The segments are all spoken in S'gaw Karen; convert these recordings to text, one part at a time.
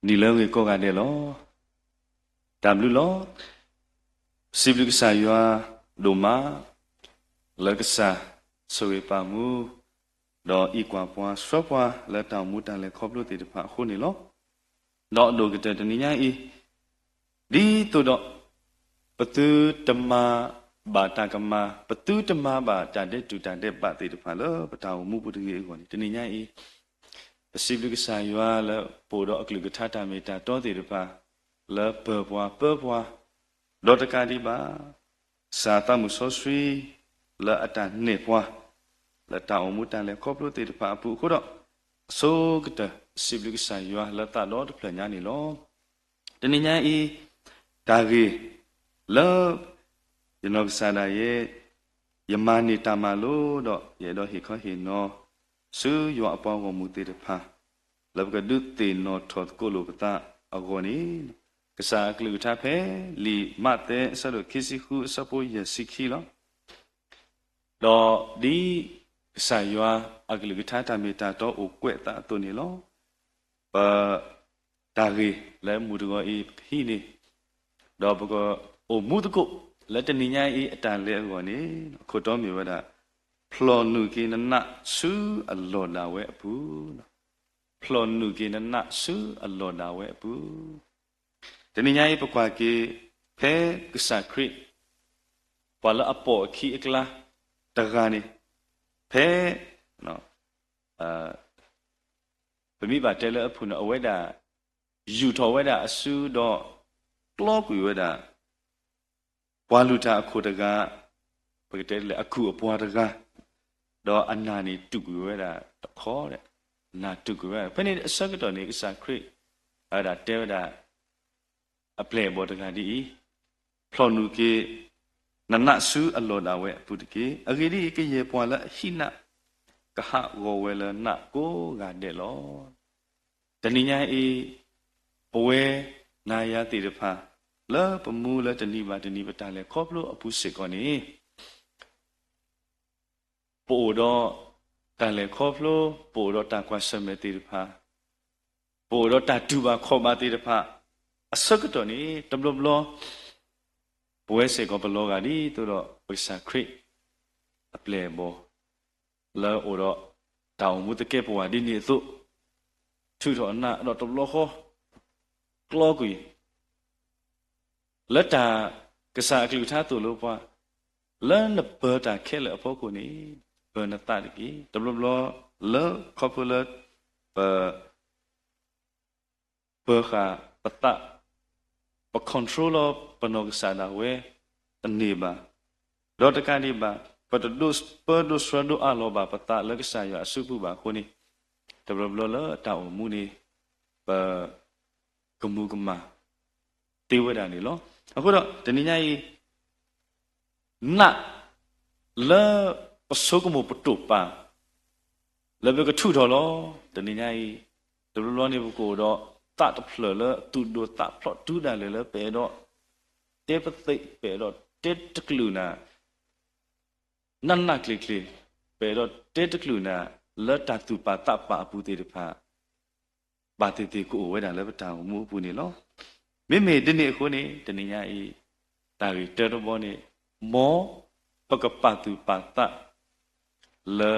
ဒ်လၢအဂ့ၤကိးဂၤဒဲးလီၤ. တၢ်ဘျုးလီၤ. စံးဘျုးကစၢ်ယွၤဒိၣ်မး လၢကစၢ်ဆိၣ်ဂ့ၤပာ်မူ ဒီးအံးကွၢ်ပှၤဆှၢပှၤလၢတၢ်အိၣ်မူတၢ်လဲၤခီဖျိသ့ၣ်တဖၣ်အဃိန့ၣ်လီၤ. ဒီးအဒိၣ်ကတၢၢ်တနံၤညါအံၤ ဒ်သိးဒီး ပသုတမၤဘၣ်တၢ်ကမၣ်, ပသုတမၤဘၣ်တၢ်ဒဲးတူာ်တၢ်ဒဲးဘးသ့ၣ်တဖၣ်လၢပတၢ်အိၣ်မူပူၤတဂ့ၤအဂီၢ်န့ၣ် တနံၤညါအံၤ ပစံးဘျုးကစၢ်ယွၤလၢပအိၣ်ဒီးအကလုၢ်ကထါတၢ်မ့ၢ်တၢ်တီသ့ၣ်တဖၣ် လၢပၢၤပှၤပၢပှၤ, ဒီးတကးဒံးဘၣ် ကစၢ်သးမုၢ်စီဆှံ လၢအတၢ်နဲၣ်ပှၤ လၢတၢ်အိၣ်မူတၢ်လဲၤခီဖျိသ့ၣ်တဖၣ်အပူၤအဃိဒီး အဆိကတၢၢ် စံးဘျုးကစၢ်ယွၤလၢသးဒီတဖျၢၣ်ညါန့ၣ်လီၤ. တနံၤညါအံၤ တၢ်ဂ့ၢ်လၢ ယနီၢ်ကစၢ်ဒၣ်ယဲ ယမၤန့ၢ်တၢ်မၤလိဒီး ယအဲၣ်ဒိးဟ့ၣ်ခီဟ့ၣ်နီၤ ဆူယွၤအပှၤဂီၢ်မုၢ်သ့ၣ်တဖၣ် လၢပကဒုးသ့ၣ်နီၣ်ထီၣ်သကိးလိာ်ပသးအဂီၢ်န့ၣ် ကစၢ်အကလုၢ်ကထါဖဲလံာ်မးသဲအဆၢဒိၣ်ခံဆံဃုအဆၢဖိယဲၢ်ဆံခံလီၤ. ဒီးဒ်ကစၢ်ယွၤအကလုၢ်ကထါတၢ်မ့ၢ်တၢ်တီအိၣ်ကွဲးအသးအသိးန့ၣ်လီၤ. ပ တၢ်ဂ့ၢ်လၢမုၢ်တဂီၤအံၤပကဟံးန့ၢ် ဒီးပကအိၣ်မူသကိးလၢတနံၤညါအံၤအတၢ်လဲၤအဂီၢ်န့ၣ် အခိၣ်တီမ့ၢ်ဝဲဒၣ် ဖျီၣ်နုာ်က့ၤနနးဆူအလီၢ်ဒၣ်ဝဲအပူၤ, ဖျီၣ်နုာ်က့ၤနနးဆူအလီၢ်ဒၣ်ဝဲအပူၤ. တနံၤညါအံၤပကွၢ်က့ၤ ဖဲကစၢ်ခရံာ် ပှၤလၢအပိာ်အခံအကျါတဂၤန့ၣ် ဖဲ ပမ့ၢ်ဘၣ်တဲလၢအဖုၣ်န့ၣ် အဝဲဒၣ် ယူာ်ထီၣ်ဝဲဒၣ်အစုဒီး ကျီကွံာ်ဝဲဒၣ် ပှၤလုၢ်တၢ်အခိၣ်တဂၤ, ပကတဲလၢအကူၣ်အပှၤတဂၤ, ဒီးအနၢ်န့ၣ်တူာ်ကွံာ်ဝဲဒၣ်တခီ, နၢ်တူာ်ကွံာ်ဝဲဒၣ်. ဖဲန့ၣ်အဆၢကတီၢ်န့ၣ် ကစၢ်ခရံာ် အဝဲဒၣ်တဲဝဲဒၣ် အပျဲၢ်အဘီၣ်တဂၤဒ်အံၤ, ဖျီၣ်နုာ်က့ၤ နနးဆူအလီၢ်ဒၣ်ဝဲအပူၤတက့ၢ်. အဂ့ၢ်ဒ်အံၤ, ကယဲၢ်ပှၤလၢအဟံးနး ကဟးဂီၤဝဲလၢနးကိးဂၤဒဲးလီၤ. တနံၤညါအံၤ ပဝဲနၤယၤသ့ၣ်တဖၣ် လၢပမူလၢတနံၤဘၣ်တနံၤပတၢ်လဲၤခီဖျိအပူၤစ့ၢ်ကီးန့ၣ် ပအိၣ်ဒီးတၢ်လဲၤခီဖျိ, ပအိၣ်ဒီးတၢ်ကွၢ်ဆၢၣ်မဲာ်သ့ၣ်တဖၣ်, ပအိၣ်ဒီးတၢ်တူၢ်ဘၣ်ခီၣ်ဘၣ်သ့ၣ်တဖၣ်, အဆၢကတီၢ်န့ၣ် တဘျီဘျီ ပဝဲစ့ၢ်ကီးပလီၤဂာ်ဒ်သိးဒီး ပကစၢ်ခရံာ်အပျဲၢ်အဘီၣ် လၢအိၣ်ဒီးတၢ်အိၣ်မူသကဲးပဝးဒ်န့ၣ်အသိး, ထုးထီၣ်အနးဒီးတဘျီဃီ ကျီကွံာ် လၢတၢ်ကစၢ်အကလုၢ်ကထါသိၣ်လိပှၤ, လၢနပၢၤတၢ်ခဲလၢာ်အဖီခိၣ်န့ၣ် ပၢၤနသးတက့ၢ်. တဘျီဘျီလၢခီဖျိလၢ ပ ပၢၤဃာ်ပသး, ပ control လီၤပနီၢ်ကစၢ်ဒၣ်ဝဲတန့ၢ်ဘၣ်. ဒီးတကးဒံးဘၣ် ပတဒိးပၢဒိးဆှၢဒိးအးလီၤဘၣ်ပသးလၢကစၢ်ယွၤအစုပူၤဘၣ်အဃိန့ၣ်, တဘျီဘျီလၢတၢ်အိၣ်မူန့ၣ် ပ ကမူၤကမၣ်သ့ဝဲဒၣ်န့ၣ်လီၤ. အဃိဒီးတနံၤညါအံၤ နးလၢပဆိကမိၣ်ပတိာ်ပာ် လၢပကထုးထီၣ်လီၤ. တနံၤညါအံၤ တဘျီဘျီန့ၣ် ပကအိၣ်ဒီးသးတဖျၢၣ်လၢသူၣ်ဒိၣ်သးဖျိးတုၤဒၣ်လဲာ်လၢပအဲၣ်ဒိးတဲပသ့ၣ်, ပအဲၣ်ဒိးတဲတကလုာ်နၤ နးနးကျံၤကျံၤ, ပအဲၣ်ဒိးတဲတကလုာ်နၤ လၢတၢ်သူၣ်ပာ်သးပာ်အပူၤသ့ၣ်တဖၣ် ဘၣ်သ့ၣ်သ့ၣ်ကအိၣ်ဝဲဒၣ်လၢပတၢ်အိၣ်မူအပူၤန့ၣ်လီၤ. မ့မ့ၢ်ဒ်န့ၣ်အဃိန့ၣ် တနံၤညါအံၤ တၢ်ဂ့ၢ်တၢတဘီန့ၣ် မ်ပကပာ်သူၣ်ပာ်သး လၢ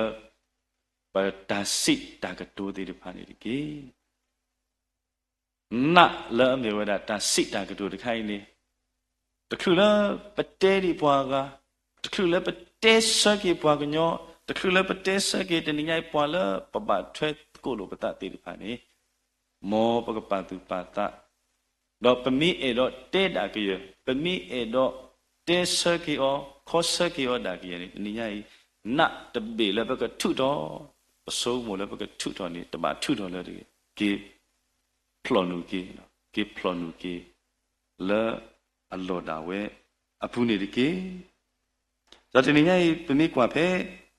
ပတၢ်စံးတၢ်ကတိၤသ့ၣ်တဖၣ်န့ၣ်တက့ၢ်. နးလၢအမ့ၢ်ဝဲဒၣ်တၢ်စံးတၢ်ကတိၤတခါအံၤန့ၣ် တချုးလၢပတဲဒံးပှၤဂၤ, တချုးလၢပတဲဆၢက့ၤပှၤကညီ, တချုးလၢပတဲဆၢက့ၤတနံၤညါအံၤပှၤလၢပဘၣ်ထွဲသကိးလိာ်ပသးသ့ၣ်တဖၣ်န့ၣ်, မ်ပကပာ်သူၣ်ပာ်သး ဒီးပမ့ၢ်အဲၣ်ဒိးတဲဒၣ်ကယဲၢ်, ပမ့ၢ်အဲၣ်ဒိးတဲဆၢက့ၤအီၤ, ခီဆၢက့ၤအီၤဒၣ်ကယဲၢ်န့ၣ် တနံၤညါအံၤ နးတဘ့ၣ်လၢပကထုးထီၣ်, ပဆိကမိၣ်လၢပကထုးထီၣ်န့ၣ် တဘၣ်ထုးထီၣ်လၢၤတဂ့ၤ. က့ၤဖျီၣ်နုာ်က့ၤ, က့ၤဖျီၣ်နုာ်က့ၤ လၢအလီၢ်ဒၣ်ဝဲအပူၤန့ၣ်တက့ၢ်. ဒီးတနံၤညါအံၤ ပမ့ၢ်ကွၢ်ဖဲ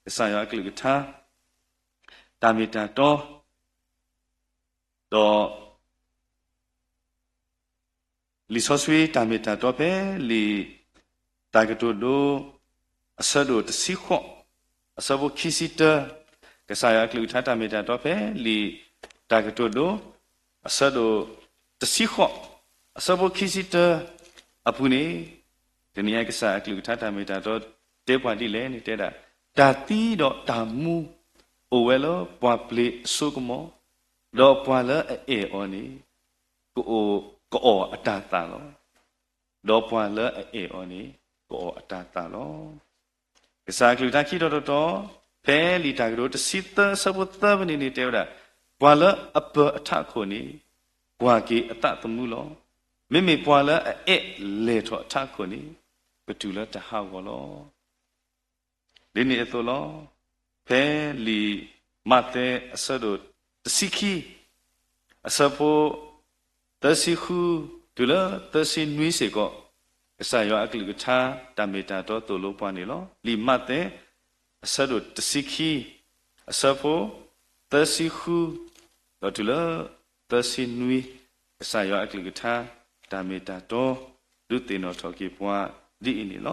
ကစၢ်ယွၤအကလုၢ်ကထါ တၢ်မ့ၢ်တၢ်တီ ဒီး လံာ်စီဆှံတၢ်မ့ၢ်တၢ်တီဖဲ လံာ်တၢ်ကတိၤဒိ အဆၢဒိၣ်တဆံဃိး, အဆၢဖိခံဆံတၢ, ကစၢ်ယွၤအကလုၢ်ကထါတၢ်မ့ၢ်တၢ်တီဖဲ လံာ်တၢ်ကတိၤဒိ အဆၢဒိၣ် တဆံဃိး အဆၢဖိခံဆံတၢအပူၤန့ၣ်, တနံၤညါကစၢ်အကလုၢ်ကထါတၢ်မ့ၢ်တၢ်တီတဲပှၤဒ်လဲၣ်န့ၣ်တဲဒၣ်, တၢ်သံဒီးတၢ်မူအိၣ်ဝဲလၢပှၤပျ့ၤအစိကမီၤ, ဒီးပှၤလၢအအဲၣ်အီၤန့ၣ် ကအိၣ်, ကအီၣ်အတၢ်သၣ်လီၤ. ဒီးပှၤလၢအအဲၣ်အီၤန့ၣ် ကအီၣ်အတၢ်သၣ်လီၤ. ကစၢ်အကလုၢ်ကထါခံတီၤတတီၤ, ဖဲလံာ်တၢ်ကတိၤတဆံသၢအဆၢဖိသၢဖဲန့ၣ်န့ၣ်တဲဝဲဒၣ်, ပှၤလၢအပၢၤအထးခိၣ်န့ၣ် ကွၢ်က့ၤအသးသမူလီၤ. မ့မ့ၢ်ပှၤလၢအအဲၣ်လဲၢ်ထီၣ်အထးခိၣ်န့ၣ် ကတုၤလၢတၢ်ဟးဂီၤလီၤ. ဒ်န့ၣ်အသိးလီၤ. ဖဲလံာ်မးသဲအဆၢဒိၣ်တဆံခံ အဆၢဖိ သၢဆံဃု တုၤလၢသၢဆံနွံစ့ၢ်ကီး, ကစၢ်ယွၤအကလုၢ်ကထါတၢ်မ့ၢ်တၢ်တီသိၣ်လိပှၤန့ၣ်လီၤ. လံာ်မးသဲ အဆၢဒိၣ်တဆံခံ အဆၢဖိ သၢဆံဃု ဒီးတုၤလၢ သၢဆံနွံ, ကစၢ်ယွၤအကလုၢ်ကထါတၢ်မ့ၢ်တၢ်တီ ဒုးသ့ၣ်နီၣ်ထီၣ်က့ၤပှၤဒ်အံၤန့ၣ်လီၤ.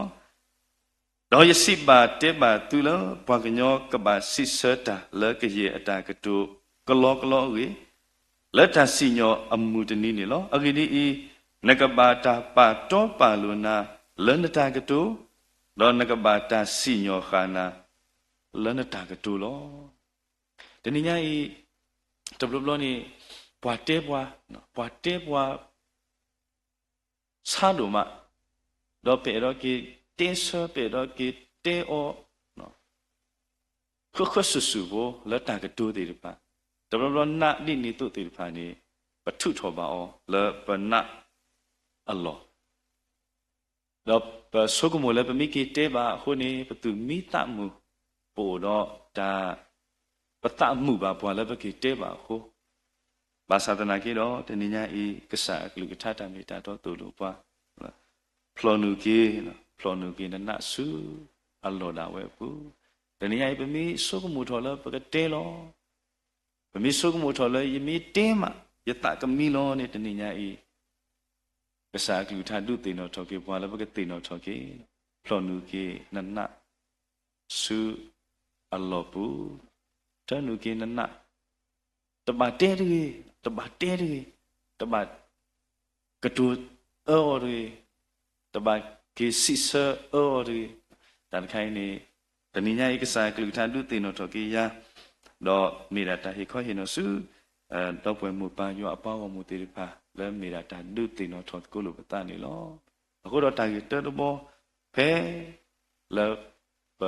ဒီးယစံးဘၣ်တဲဘၣ်သုလၢ ပှၤကညီကဘၣ်စံးဆၢတၢ်လၢကယဲၢ်အတၢ်ကတိၤကလီကလီအဂ့ၢ်, လၢတၢ်စံၣ်ညီၣ်အမုၢ်တနံၤန့ၣ်လီၤ. အဂ့ၢ်ဒ်အံၤ, နကဘၣ်တၢ်ပာ်တီပာ်လိၤနၤလၢနတၢ်ကတိၤ, ဒီးနကဘၣ်တၢ်စံၣ်ညီၣ်ဃာ်နၤလၢနတၢ်ကတိၤလီၤ. တနံၤညါအံၤ, တဘျီဘျီန့ၣ်, ပှၤတဲပှၤ, ပှၤတဲပှၤ ဆါဒိၣ်မး, ဒီးပအဲၣ်ဒိးက့ၤတဲဆၢ ပအဲၣ်ဒိးက့ၤတဲအီၤ ဃၢဃၢစုာ်စုာ်ဖိလၢတၢ်ကတိၤသ့ၣ်တဖၣ်, တဘျီဘျီနးဒ်န့ၣ်သိးသ့ၣ်တဖၣ်န့ၣ်, ပထုးထီၣ်ဘၣ်အီၤလၢပနးအလီၢ် ဒီးပဆိကမိၣ်လၢပမ့ၢ်က့ၤတဲဘၣ်အဃိန့ၣ် ပသူၣ်မံသးမုာ်, ပအိၣ်ဒီးတၢ်, ပသးမုာ်ဘၣ်ပှၤလၢပက့ၤတဲဘၣ်အဃိ, ဘၣ်ဆၣ်သနာ်က့ဒီး တနံၤညါအံၤ ကစၢ်အကလုၢ်ကထါတၢ်မ့ၢ်တၢ်တီသိၣ်လိပှၤ, ဖျီၣ်နုာ်က့ၤ, ဖျီၣ်နုာ်က့ၤနနးဆူအလီၢ်ဒၣ်ဝဲအပူၤ, တနံၤညါအံၤ ပမ့ၢ်ဆိကမိၣ်ထီၣ်လၢပကတဲလီၤ, ပမ့ၢ်ဆိကမိၣ်ထီၣ်လၢယမ့ၢ်တဲမး ယသးကမံလီၤန့ၣ် တနံၤညါအံၤ ကစၢ်အကလုၢ်ကထါဒုးသ့ၣ်နီၣ်ထီၣ်က့ၤပှၤလၢပကသ့ၣ်နီၣ်ထီၣ်က့ၤ, ဖျီၣ်နုာ်က့ၤနနးဆူအလီၢ်ပူၤ, ထၢနုာ်က့ၤနနး, တဘၣ်တဲတဂ့ၤ, တဘၣ်တဲတဂ့ၤ, တဘၣ်ကတိၤအၢအီၤတဂ့ၤ, တဘၣ်က့ၤစံးဆၢအၢအီၤတဂ့ၤ, တၢ်တခါအံၤန့ၣ်, တနံၤညါအံၤ ကစၢ်အကလုၢ်ကထါဒုးသ့ၣ်နီၣ်ထီၣ်က့ၤယၤ, ဒီးမ့ၢ်ဒၣ်တၢ်ဟ့ၣ်ခီဟ့ၣ်နီၤဆူ ဒီပုၢ်ဝဲၢ်မိၢ်ပၢ်ယွၤအပှၤဂီၢ်မုၢ်သ့ၣ်တဖၣ် လၢမ့ၢ်ဒၣ်တၢ်ဒုးသ့ၣ်နီၣ်ထီၣ်သကိးလိာ်ပသးန့ၣ်လီၤ. အဃိဒီးတၢ်ဂ့ၢ်တၢတဘီ ဖဲလၢပ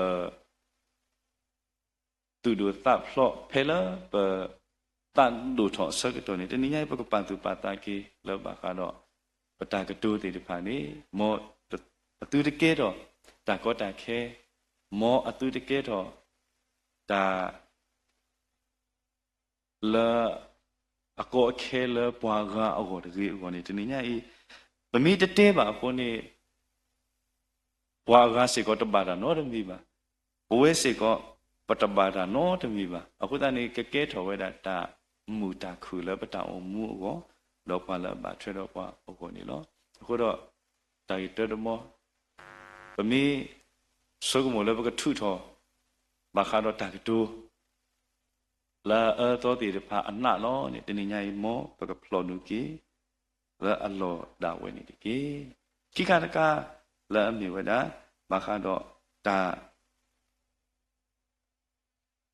သူၣ်ဒိၣ်သးဖျိး ဖဲလၢပသးဒိၣ်ထီၣ်အဆၢကတီၢ်န့ၣ် တနံၤညါအံၤ ပကပာ်သူၣ်ပာ်သးက့ၤလၢဘၣ်ဃးဒီး ပတၢ်ကတိၤသ့ၣ်တဖၣ်န့ၣ် မ်အသုတကဲထီၣ်တၢ်ကီတၢ်ခဲ, မ်အသုတကဲထီၣ်တၢ် လၢအကီအခဲလၢပှၤဂၤအဂီၢ်တဂ့ၤအဂီၢ်န့ၣ် တနံၤညါအံၤ ပမ့ၢ်တတဲဘၣ်အဃိန့ၣ် ပှၤအဂၤစ့ၢ်ကီးတဘၣ်တၢ်နီတမံၤဘၣ်. ပဝဲစ့ၢ်ကီး ပတဘၣ်တၢ်နီတမံၤဘၣ်. အဃိသတးန့ၣ် ကကဲထီၣ်ဝဲဒၣ်တၢ်မုာ်တၢ်ခုၣ်လၢပတၢ်အိၣ်မူအဂီၢ်, ဒီးပှၤလၢအဘၣ်ထွဲဒီးပှၤအဂီၢ်န့ၣ်လီၤ. အဃိဒီး တၢ်ဂ့ၢ်တၢတမီ ပမ့ၢ်ဆိကမိၣ်လၢပကထုးထီၣ် ဘၣ်ဃးဒီးတၢ်ကတိၤ လၢအအၢအသီသ့ၣ်တဖၣ်အနးလီၤန့ၣ် တနံၤညါအံၤ မ်ပကဖျီၣ်နုာ်က့ၤ လၢအလီၢ်ဒၣ်ဝဲန့ၣ်တက့ၢ်. ခံခါတခါ လၢအမ့ၢ်ဝဲဒၣ် ဘၣ်ဃးဒီးတၢ်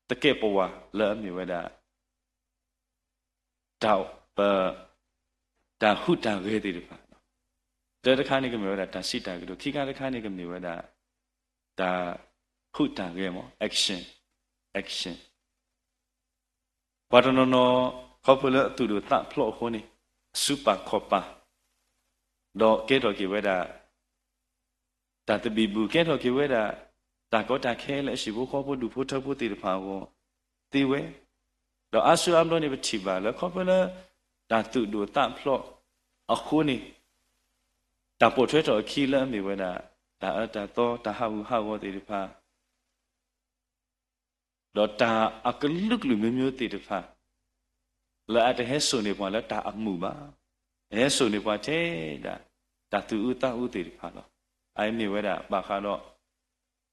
တကဲးပဝးလၢအမ့ၢ်ဝဲဒၣ် တၢ် ပ တၢ်ဟူးတၢ်ဂဲၤသ့ၣ်တဖၣ်, တၢတခါန့ၣ်ကမ့ၢ်ဝဲဒၣ်တၢ်စံးတၢ်ကတိၤ, ခံခါတခါန့ၣ်ကမ့ၢ်ဝဲဒၣ် တၢ်ဟူးတၢ်ဂဲၤမး action, action ပှၤတနီၤနီၤ ခီဖျိလၢအသူၣ်ဒိၣ်သးဖျိးအဃိန့ၣ် အစုပၢ်ခီၣ်ပၢ် ဒီးကဲထီၣ်က့ၤဝဲဒၣ် တၢ်သဘံၣ်ဘုၣ် ကဲထီၣ်က့ၤဝဲဒၣ် တၢ်ကီတၢ်ခဲလၢအဟံၣ်ဖိဃီဖိဒူၣ်ဖိထၢဖိသ့ၣ်တဖၣ်အဂီၢ်သ့ဝဲ, ဒီးအါစုအါဘျီန့ၣ် ပထံၣ်ဘၣ်လၢခီဖျိလၢ တၢ်သူၣ်ဒိၣ်သးဖျိးအဃိန့ၣ် တၢ်ပိာ်ထွဲထီၣ်အခံလၢအမ့ၢ်ဝဲဒၣ် တၢ်အၢတၢ်သီ တၢ်ဟးဂူာ်ဟးဂီၤသ့ၣ်တဖၣ် ဒီးတၢ်အကလုာ်ကလုာ်မျိုးမျိုးသ့ၣ်တဖၣ် လၢအတဟဲစိာ်န့ၢ်ပှၤလၢတၢ်အမုာ်ဘၣ်, ဟဲစိာ်န့ၢ်ပှၤထဲဒၣ် တၢ်သူၣ်အုးသးအုးသ့ၣ်တဖၣ်လီၤ. အအံၤမ့ၢ်ဝဲဒၣ်ဘၣ်ဃးဒီး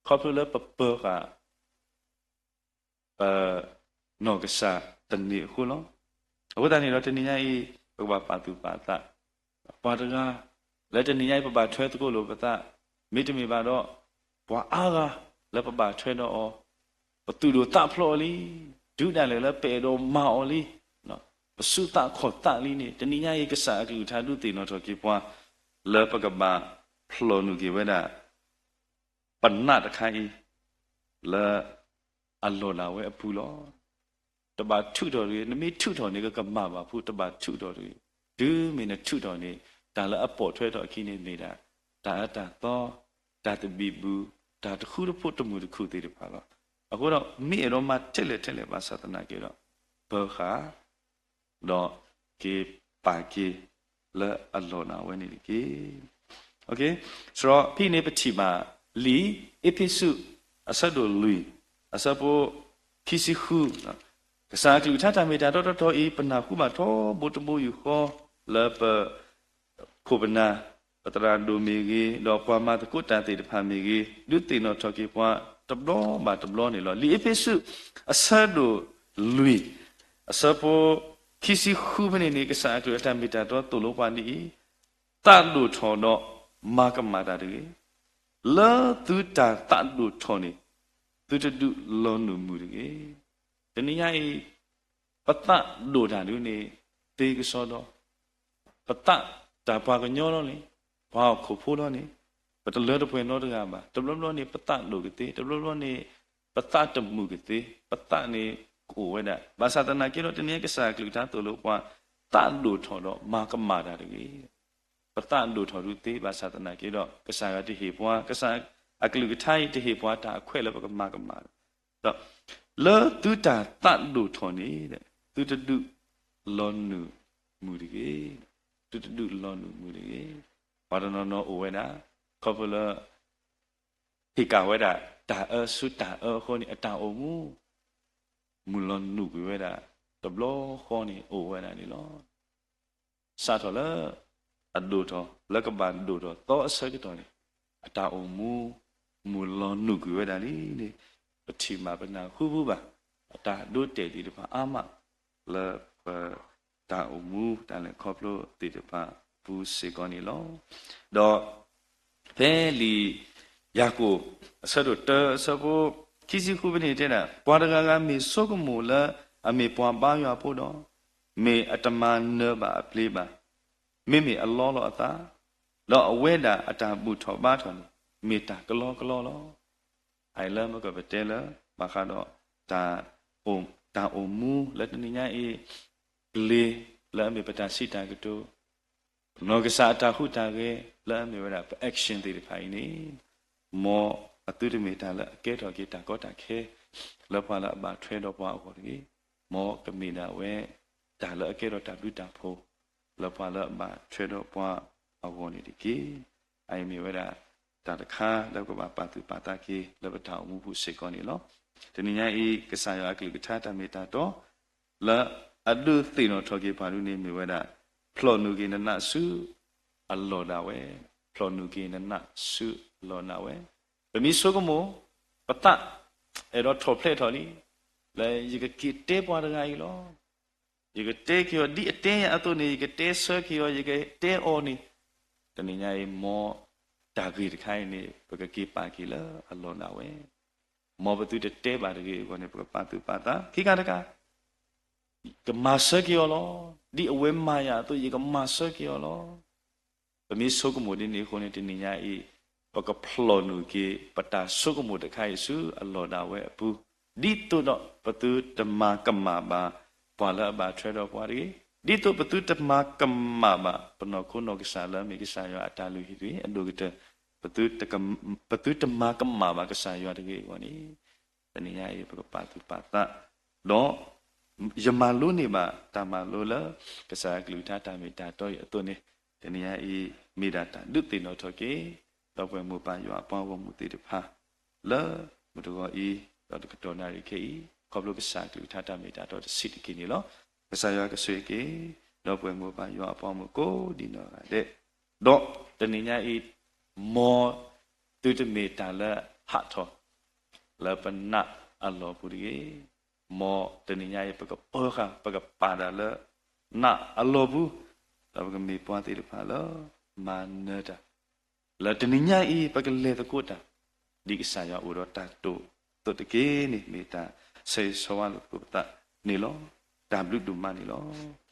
ခီဖျိလၢပပၢၤဃာ် ပနီၢ်ကစၢ်တန့ၢ်အဃိလီၤ. အဃိသတးန့ၣ်ဒီးတနံၤညါအံၤ ပကဘၣ်ပာ်သူၣ်ပာ်သး, ပှၤတဂၤလၢတနံၤညါအံၤ ပဘၣ်ထွဲသကိးလိာ်ပသး, မ့တမ့ၢ်ဘၣ်ဒီး ပှၤအါဂၤလၢပဘၣ်ထွဲဒီးအီၤ, ပသူၣ်ဒိၣ်သးဖျိးအီၤလံ, တုၤဒၣ်လဲာ်လၢပအဲၣ်ဒိးမၤအီၤလံ, ပစူးသးခီၣ်သးလံန့ၣ် တနံၤညါအံၤ ကစၢ်အကလုၢ်ကထါဒုးသ့ၣ်နီၣ်ထီၣ်က့ၤပှၤ လၢပကဘၣ်ဖျိးနုာ်က့ၤဝဲဒၣ် ပနးတခါအံၤ လၢအလီၢ်ဒၣ်ဝဲအပူၤလီၤ. တဘၣ်ထုးထီၣ်တဂ့ၤ, နမ့ၢ်ထုးထီၣ်န့ၣ် ကကမၣ်ဘၣ်ဖုး, တဘၣ်ထုးထီၣ်တဂ့ၤ. တုၤမ့ၢ်နထုးထီၣ်န့ၣ် တၢ်လၢအပိာ်ထွဲထီၣ်အခံန့ၣ်မ့ၢ်ဒၣ် တၢ်အၢတၢ်သီ, တၢ်သဘံၣ်ဘုၣ်, တၢ်တဃူတဖိးတမုာ်တခုၣ်သ့ၣ်တဖၣ်လီၤ. အဃိဒီး မ့ၢ်အဲၣ်ဒိးမၤထဲလဲၣ်ထဲလဲၣ်ဘၣ်ဆၣ်သနာ်က့ဒီး ပၢဃာ် ဒီးက့ၤပာ်က့ၤလၢအလီၢ်ဒၣ်ဝဲန့ၣ်တက့ၢ်. စရီဖဲန့ၣ် ပထံၣ်ဘၣ်လံာ်အ့းဖ့းစူး အဆၢဒိၣ်လွံၢ် အဆၢဖိခံဆံဃု, ကစၢ်အကလုၢ်ကထါတၢ်မ့ၢ်တၢ်တီတီတီအံၤ ပနၢ်ဟူဘၣ်ထီဘိတဘိယူၢ်ဃီ လၢပ ခိၣ်ပနၢ်, ပသရၣ်ဒိၣ်မ့ၢ်ဂ့ၤ, ဒီးပှၤမၤသကိးတၢ်သ့ၣ်တဖၣ်မ့ၢ်ဂ့ၤ, ဒုးသ့ၣ်နီၣ်ထီၣ်က့ၤပှၤတဘျီဘၣ်တဘျီန့ၣ်လီၤ. လံာ်အ့းဖ့းစူး အဆၢဒိၣ်လွံၢ် အဆၢဖိခံဆံဃုဖဲန့ၣ်န့ၣ် ကစၢ်အကလုၢ်အတၢ်မ့ၢ်တၢ်တီသိၣ်လိပှၤဒ်အံၤ, သးဒိၣ်ထီၣ်ဒီးမၤကမၣ်တၢ်တဂ့ၤ. လၢသုတၢ်သးဒိၣ်ထီၣ်န့ၣ် သုတဒုးလီၤနုာ်မုာ်တဂ့ၤ. တနံၤညါအံၤ ပသးဒိၣ်တၢ်ဒုးန့ၣ် သ့ကစီဒီ, ပသးတၢ်ပှၤကညီလီၤန့ၣ်, ပှၤဟီၣ်ခိၣ်ဖိလီၤန့ၣ်, ပတလၢတပှဲၤနီတဂၤဘၣ်. တဘျီဘျီန့ၣ် ပသးဒိၣ်ကသ့, တဘျီဘျီန့ၣ် ပသးတမုာ်ကသ့, ပသးန့ၣ်ကအိၣ်ဝဲဒၣ်. ဘၣ်ဆၣ်သနာ်က့ဒီး တနံၤညါကစၢ်အကလုၢ်ကထါသိၣ်လိပှၤ သးဒိၣ်ထီၣ်ဒီးမၤကမၣ်တၢ်တဂ့ၤ. ပသးဒိၣ်ထီၣ်ဒုးသ့ဘၣ်ဆၣ်သနာ်က့ဒီး ကစၢ်ယွၤတဟ့ၣ်ပှၤ, ကစၢ်အကလုၢ်ကထါအံၤတဟ့ၣ်ပှၤတၢ်အခွဲးလၢပကမၤကမၣ်ဒီး လၢသုတၢ်သးဒိၣ်ထီၣ်န့ၣ် သုတဒုးလီၤနုာ်မုာ်တဂ့ၤ, သုတဒုးလီၤနုာ်မုာ်တဂ့ၤ. ပှၤတနီၤနီၤအိၣ်ဝဲဒၣ် ခီဖျိလၢ ဟ့ၣ်ကၣ်ဝဲဒၣ်တၢ်အၢဆူတၢ်အၢအဃိန့ၣ် အတၢ်အိၣ်မူ မုာ်လီၤနုာ်ကွံာ်ဝဲဒၣ် တဘျီဃီန့ၣ်အိၣ်ဝဲဒၣ်န့ၣ်လီၤ. စးထီၣ်လၢအဒိၣ်ထီၣ် လၢကဘၣ်ဒိၣ်ထီၣ်သီအဆၢကတီၢ်န့ၣ် အတၢ်အိၣ်မူ မုာ်လီၤနုာ်ကွံာ်ဝဲဒၣ်လံန့ၣ် ပထံၣ်ဘၣ်ပနၢ်ဟူဘၣ် အတၢ်ဒိတဲာ်သ့ၣ်တဖၣ်အါမး လၢပတၢ်အိၣ်မူတၢ်လဲၤခီဖျိသ့ၣ်တဖၣ်အပူၤစ့ၢ်ကီးန့ၣ်လီၤ. ဒီးဖဲလံာ်ယၤကိာ် အဆၢဒိၣ်တၢ အဆၢဖိခံဆံဃုဖဲန့ၣ်တဲဒၣ်, ပှၤတဂၤဂၤမ့ၢ်ဆိကမိၣ်လၢအမ့ၢ်ပှၤဘါယွၤအဖိဒီး, မ့ၢ်အတမၤနၢၤဘၣ်အပျ့ၤဘၣ်, မ့မ့ၢ်အလီလီၤအသး, ဒီးအဝဲဒၣ်အတၢ်ဘူၣ်ထီၣ်ဘါထီၣ်န့ၣ် မ့ၢ်တၢ်ကလီကလီလီၤ. အအံၤလၢမ့ၢ်ကပတဲလၢ ဘၣ်ဃးဒီး တၢ်အိၣ်မူလၢတနံၤညါအံၤ ပျ့ၤလၢအမ့ၢ်ပတၢ်စံးတၢ်ကတိၤ, ပနီၢ်ကစၢ်အတၢ်ဟူးတၢ်ဂဲၤလၢအမ့ၢ်ဝဲဒၣ်ပ action သ့ၣ်တဖၣ်အံၤန့ၣ်, မ်အသုတမ့ၢ်တၢ်လၢအကဲထီၣ်က့ၤတၢ်ကီတၢ်ခဲ လၢပှၤလၢအဘၣ်ထွဲဒီးပှၤအဂီၢ်တဂ့ၤ, မ်ကမ့ၢ်ဒၣ်ဝဲ တၢ်လၢအကဲထီၣ်တၢ်ဘျုးတၢ်ဖှိၣ် လၢပှၤလၢအဘၣ်ထွဲဒီးပှၤအဂီၢ်န့ၣ်တက့ၢ်. အအံၤမ့ၢ်ဝဲဒၣ် တၢ်တခါလၢပကဘၣ်ပာ်သူၣ်ပာ်သးက့ၤ လၢပတၢ်အိၣ်မူပူၤစ့ၢ်ကီးန့ၣ်လီၤ. တနံၤညါအံၤ ကစၢ်ယွၤအကလုၢ်ကထါတၢ်မ့ၢ်တၢ်တီ လၢအဒုးသ့ၣ်နီၣ်ထီၣ်က့ၤပှၤဒ်န့ၣ် မ့ၢ်ဝဲဒၣ် ဖျိးနုာ်က့ၤနနးဆူအလီၢ်ဒၣ်ဝဲ, ဖျိးနုာ်က့ၤနနးဆူအလီၢ်ဒၣ်ဝဲ. ပမ့ၢ်ဆိကမိၣ် ပသး အဲၣ်ဒိးထီၣ်ဖျဲးထီၣ်လံ, လၢယကက့ၤတဲပှၤတဂၤအံၤလီၤ. ယကတဲက့ၤအီၤ ဒ်အတဲယၤအသိးန့ၣ် ယကတဲဆၢက့ၤအီၤ ယကတဲအီၤန့ၣ်, တနံၤညါအံၤ မ်တၢ်ဂ့ၢ်တခါအံၤန့ၣ် ပကက့ၤပာ်က့ၤလၢအလီၢ်ဒၣ်ဝဲ. မ်ပသုတတဲဘၣ်တဂ့ၤအဂီၢ်န့ၣ် ပကပာ်သူၣ်ပာ်သး ခံခါတခါ ကမၤဆၢက့ၤအီၤလီၤ. ဒ်အဝဲမၤယၤအသိး ယကမၤဆၢက့ၤအီၤလီၤ. ပမ့ၢ်ဆိကမိၣ်ဒ်န့ၣ်အဃိန့ၣ် တနံၤညါအံၤ ပကဖျိးနုာ်က့ၤ ပတၢ်ဆိကမိၣ်တခါအံၤဆူအလီၢ်ဒၣ်ဝဲအပူၤ, ဒ်သိးဒီးပသုတမၤကမၣ်ဘၣ် ပှၤလၢအဘၣ်ထွဲဒီးပှၤတဂ့ၤ, ဒ်သိးပသုတမၤကမၣ်ဘၣ် ပနီၢ်ခိနီၢ်ကစၢ်လၢအမ့ၢ်ကစၢ်ယွၤအတၢ်လုၢ်ဟံၣ်တဂ့ၤ, အဒိၣ်ကတၢၢ် ပသုတမၤကမၣ်ဘၣ်ကစၢ်ယွၤတဂ့ၤအဂီၢ်န့ၣ်, တနံၤညါအံၤ ပကပာ်သူၣ်ပာ်သး ဒီး ယမၤလိန့ၢ်ဘၣ်တၢ်မၤလိလၢ ကစၢ်အကလုၢ်ကထါတၢ်မ့ၢ်တၢ်တီအံၤအသိးန့ၣ်, တနံၤညါအံၤ မ့ၢ်ဒၣ်တၢ်ဒုးသ့ၣ်နီၣ်ထီၣ်က့ၤ ဒီပုၢ်ဝဲၢ်မိၢ်ပၢ်ယွၤအပှၤဂီၢ်မုၢ်သ့ၣ်တဖၣ် လၢမုၢ်တဂီၤအံၤ ဒီးတကတီၢ်နၣ်ရံၣ်ခဲအံၤ ခီဖျိကစၢ်အကလုၢ်ကထါတၢ်မ့ၢ်တၢ်တီတဆံးတက့ၢ်န့ၣ်လီၤ. ကစၢ်ယွၤကဆိၣ်ဂ့ၤက့ၤ ဒီပုၢ်ဝဲၢ်မိၢ်ပၢ်ယွၤအပှၤဂီၢ်မုၢ်ကိးဒံးနီၢ်ဂၤဒဲး, ဒီးတနံၤညါအံၤ မ်သုတမ့ၢ်တၢ်လၢဟးထီၣ် လၢပနးအလီၢ်ပူၤတဂ့ၤ. မ်တနံၤညါအံၤ ပကပၢဃာ် ပကပာ်တၢ်လၢ နးအလီၢ်ပူၤ ဒီးပကမ့ၢ်ပှၤသ့ၣ်တဖၣ်လၢ မၤနၢၤတၢ် လၢတနံၤညါအံၤ ပကလဲၤသကိးတၢ် ဒ်ကစၢ်ယွၤအိၣ်ဒီးတၢ်တိာ်အသိးတက့ၢ်န့ၣ် မ့ၢ်တၢ်ဆၢဂ့ၤဆၢဝါလိာ်သကိးပသးန့ၣ်လီၤ. တၢ်ဘျုးဒိၣ်မးန့ၣ်လီၤ.